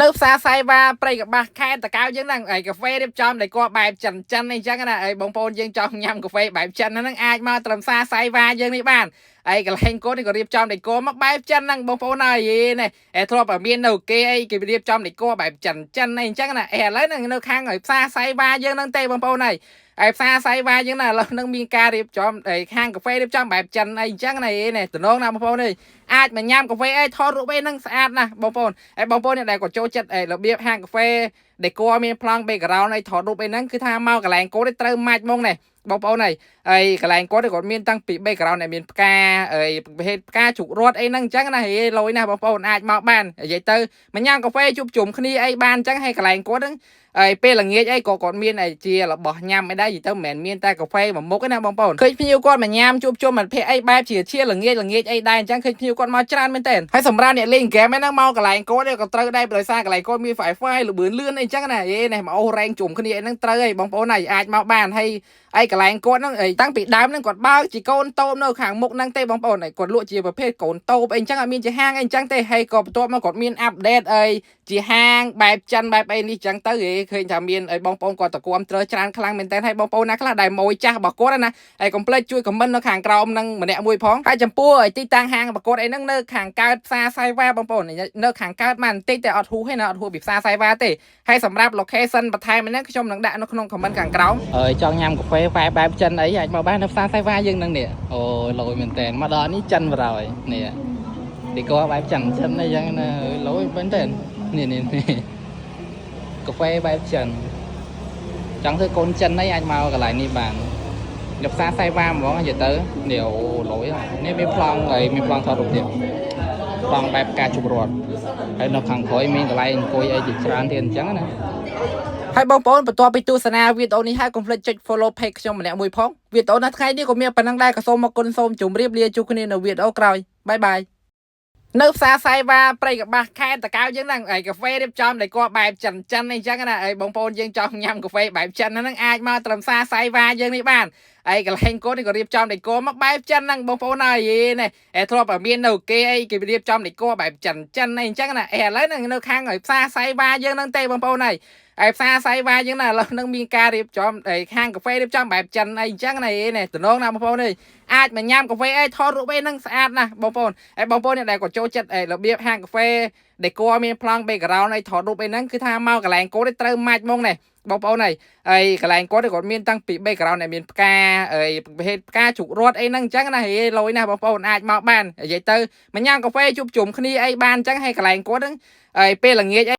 នៅផ្សារសៃវ៉ាព្រៃកបាសខេត្តតកៅយើងហ្នឹងឯកាហ្វេរៀបចំដែលគាត់បែបចិនចិនអីចឹងណាឯបងប្អូនយើងចង់ញ៉ាំកាហ្វេបែបចិនហ្នឹងអាចមកត្រឹមផ្សារសៃវ៉ាយើងនេះបានឯកន្លែងគាត់នេះក៏រៀបចំដែលគាត់មកបែបចិនហ្នឹងបងប្អូនអើយនេះឯធ្លាប់តែមាននៅគេអីគេរៀបចំដែលគាត់បែបចិនចិនអីចឹងណាឯឥឡូវហ្នឹងនៅខាងឯផ្សារសៃវ៉ាយើងហ្នឹងទេបងប្អូនអើយឯផ្សារសៃវ៉ាយើងណាឥឡូវហ្នឹងមានការរៀបចំឯខាងកាហ្វេរៀបចំបែបចិនអីចឹងណានេះតំណងណាបងប្អូនអើយអាចមកញ៉ាំកាហ្វេអីថតរូបអីហ្នឹងស្អាតណាស់បងប្អូន ហើយបងប្អូនអ្នកដែលគាត់ចូលចិត្តឯរបៀបហាងកាហ្វេដែលគួរមានប្លង់ background អីថតរូបអីហ្នឹងគឺថាមកកន្លែងគាត់ត្រូវម៉ាច់ហ្មងនេះបងប្អូនហើយហើយកន្លែងគាត់គាត់មានតាំងពី background ដែលមានផ្កាហើយប្រភេទផ្កាជ្រូករត់អីហ្នឹងអញ្ចឹងណាហេលយណាស់បងប្អូនអាចមកបាននិយាយទៅមកញ៉ាំកាហ្វេជួបជុំគ្នាអីបានអញ្ចឹងហើយកន្លែងគាត់ហ្នឹងហើយពេលល្ងាចអីក៏គាត់មានអីជារបស់ញ៉ាំអីដែរនិយាយទៅមិនមែនមានតែកាហ្វេមួយមុខទេណាបងប្អូនឃើញភ្ញៀវគាត់មកញ៉ាំជួបជុំមិត្តភ័ក្តិអីបែបជាជាល្ងាចល្ងាចអីដែរអញ្ចឹងឃើញភ្ញៀវគាត់មកច្រើនមែនទែនហើយសម្រាប់អ្នកលេងហ្គេមហ្នឹងមកកន្លែងគាត់ក៏ត្រូវដែរដោយសារកន្លែងគាត់មាន Wi-Fi លឿនលឿនអីអញ្ចឹងណាអេនេះមកអូសរែងជុំគ្នាអីហ្នឹងត្រូវអីបងប្អូនហើយអាចមកបានហើយឯកន្លែងគាត់ហ្នឹងឯតាំងពីដើមហ្នឹងគាត់បើកជាកូនតូបនៅខាងមុខហ្នឹងទេបងប្អូនឯគាត់លក់ជាប្រភេទកូនតូបអីអញ្ចឹងអត់មានជាហាងអីអញ្ចឹងទេហើយក៏បន្ទាប់មកគាត់មាន update អីជាហាងបែបចិនបែបអីនេះអញ្ចឹងទៅហេឃើញថាមានអីបងប្អូនគាត់តគាំទ្រច្រើនខ្លាំងមែនតើហើយបងប្អូនណាខ្លះដែលម៉ួយចាស់របស់គាត់ណាហើយកុំភ្លេចជួយ comment នៅខាងក្រោមហ្នឹងម្នាក់មួយផងហើយចំពោះឯទីតាំងហាងរបស់គាត់អីហ្នឹងនៅខាងកើតផ្សារសៃវ៉ាបងប្អូននៅខាងកើតមកបន្តិចតែអត់ហួសទេណាអត់ហួសពីផ្សារសៃវ៉ាទេហើយសម្រាប់ location បន្ថែមហ្នឹងខ្ញុំនឹងដាក់នៅក្នុង comment ខាងក្រោមអើយចង់ញ៉ាំកាហ្វេបែបបែបចិនអីអាចមកបាននៅផ្សារសៃវ៉ាយើងហ្នឹងនេះអូយលយមែនតើមកដល់នេះចិនបរហើយនេះទីក៏បែបចិនចិនអីចឹងណាលយមែនតើនេះនេះនេះកាហ្វេបែបចិនចង់ធ្វើកូនចិនអីអាចមកកន្លែងនេះបាននៅផ្សារសៃវ៉ាហ្មងនិយាយទៅនេះអូលយនេះមានប្លង់អីមានប្លង់ថតរូបទៀតប្លង់បែបការជប់រត់ហើយនៅខាងក្រោយមានកន្លែងអង្គុយអីជាច្រើនទៀតអញ្ចឹងណាហើយបងប្អូនបន្ទាប់ពីទស្សនាវីដេអូនេះហើយកុំភ្លេចចុច follow page ខ្ញុំម្នាក់មួយផងវីដេអូនៅថ្ងៃនេះក៏មានប៉ុណ្ណឹងដែរក៏សូមអរគុណសូមជម្រាបលាជួបគ្នានៅវីដេអូក្រោយ bye bye នៅផ្សារសៃវ៉ាព្រៃកបាសខេត្តតកៅយើងហ្នឹងឯកាហ្វេរៀបចំដែលគាត់បែបចិនចិនអីចឹងណាឯបងប្អូនយើងចង់ញ៉ាំកាហ្វេបែបចិនហ្នឹងអាចមកត្រឹមផ្សារសៃវ៉ាយើងនេះបានឯកន្លែងគាត់នេះក៏រៀបចំដែលគាត់មកបែបចិនហ្នឹងបងប្អូនអើយនេះឯធ្លាប់តែមាននៅគេអីគេរៀបចំដែលគាត់បែបចិនចិនអីអញ្ចឹងណាឯឥឡូវហ្នឹងនៅខាងឯផ្សារសៃវ៉ាយើងហ្នឹងទេបងប្អូនអើយឯផ្សារសៃវ៉ាយើងណាឥឡូវហ្នឹងមានការរៀបចំឯខាងកាហ្វេរៀបចំបែបចិនអីអញ្ចឹងណានេះតំណងណាបងប្អូនអើយអាចមកញ៉ាំកាហ្វេអីថតរូបអីហ្នឹងស្អាតណាស់បងប្អូនហើយបងប្អូនអ្នកដែលគាត់ចូលចិត្តឯរបៀបហាងកាហ្វេដែលគួរមានប្លង់ background អីថតរូបអីហ្នឹងគឺថាមកកន្លែងគាត់ត្រូវម៉ាច់ហ្មងនេះបងប្អូនហើយហើយកន្លែងគាត់គាត់មានតាំងពី background ដែលមានផ្កាហើយប្រភេទផ្កាជ្រូករត់អីហ្នឹងអញ្ចឹងណាហេលយណាស់បងប្អូនអាចមកបាននិយាយទៅមកញ៉ាំកាហ្វេជួបជុំគ្នាអីបានអញ្ចឹងហើយកន្លែងគាត់ហ្នឹងហើយពេលល្ងាចអី